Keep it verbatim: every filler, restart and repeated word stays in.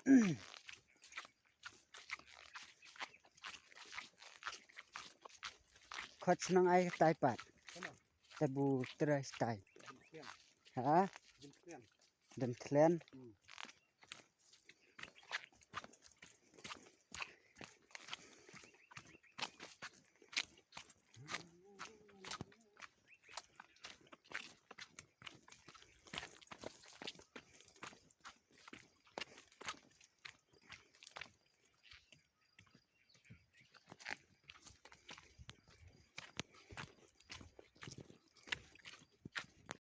Khot shnong ai tai pat. Tabu trai stai. Ha? Dem tlen.